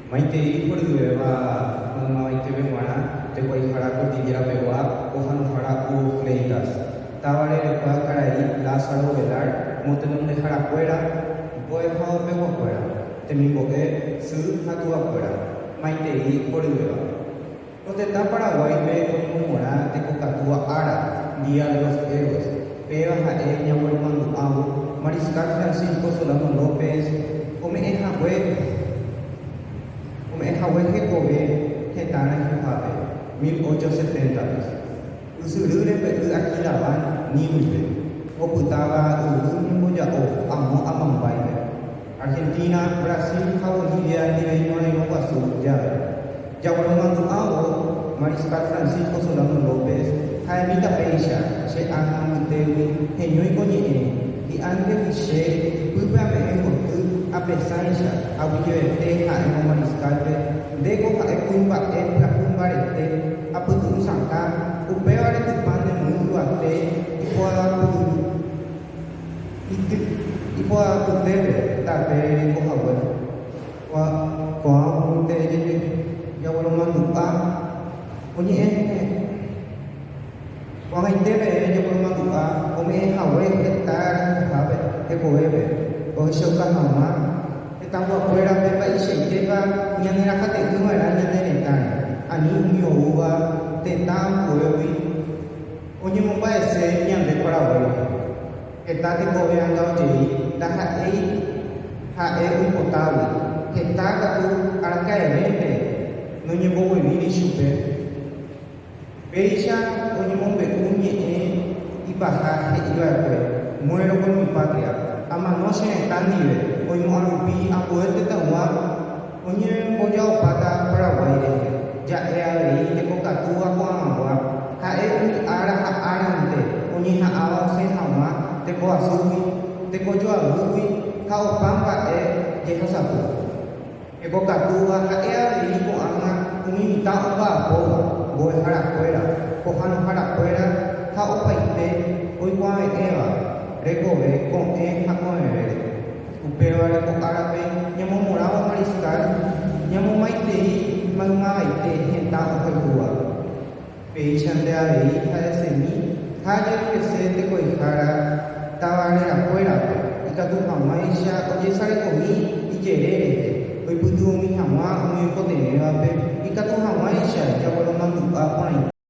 Maitei horyvéva maymavaiteve g̃uarã, tekuaihára Cordillera pegua, pohãnohára Hugo Fleitas, táva rerekua karai Lázaro Ovelar, motenondeharakuéra, mbo'ehaopeguakuéra, temimbo'e, sy ha tuvakuéra. Maitei horyvéva. Ko tetã Paraguáipe oñemomorã tekokatúva ára, Día de los Héroes, péva ha'e ñagueromandu'ávo Mariscal Francisco Solano López ome'ẽhague ome'ẽhague hekove hetã rayhuhápe 1870-pe. Ysyry rembe'y Aquidabán Níguipe, opytáva yvy ñemboja'o amo Amambáipe. Argentina, Brasil ha Bolivia ndive ñorairõ guasu jave. Jagueromandu'ávo Mariscal Francisco Solano López ha'emíta péicha che ánga mbytégui heñói ko ñe'ẽ, hi'ángegui che ipýpe ame'ẽ yvoty apesãicha aguyjevete ha'éma Mariscal-pe, ndéko ha'e kuimba'e pyahu mbarete apytu'ũ sakã, upévare Tupã nemoĩ yvate ipoapy. Ity ipoapytépe tape reko hague. Ko'ã mbyte jagueromandu'a oñe'ẽ Ko'ag̃aite peve jagueromandu'a ome'ẽ hague heta rayhuhápe hekovépe ohechauka hag̃ua hetãguakuérape mba'eichaitépa ñanerakate'ỹva'erã ñane retãre, ani umi oúva tetã ambuégui. Oñemomba'ese ñande Paraguáipe. Heta tekove anga ojei ndaha'éi ha'e oipotágui, heta katu araka'evénte noñemboguevíri chupe. Péicha oñemombe'u ñe'ẽ ipaha he'iva'ekue, Muero con mi patria, amano che retã ndive, oimo'ã rupi ambue tetãygua Oñemboja'opáta Paraguái rehe, ja'e avei hekokatúva ko'ag̃agua, ha'e umi ára ha árante oñeha'ãva osẽ hag̃ua tekoasýgui, tekojoavýgui ha opa mba'e jehasapy. Hekokatúva ha'e avei ko'ág̃a umi mitã omba'apóva, mbo'eharakuéra, pohãnoharakuéra ha opaite oikuave'ẽva rekove ko'ẽ ha ko'ẽvére. Upévare ko árape ñamomorãvo Mariscal ñamomaitei maymavaite hetã ohayhúva. Péichante avei ha'esemi ha ajerurese tekoihára táva rerakuérape ikatu hag̃uáicha ojesarekomi ijere rehe oipytyvõmi hag̃ua umi oikotevẽvape ikatu hag̃uáicha jagueromandu'a porãite.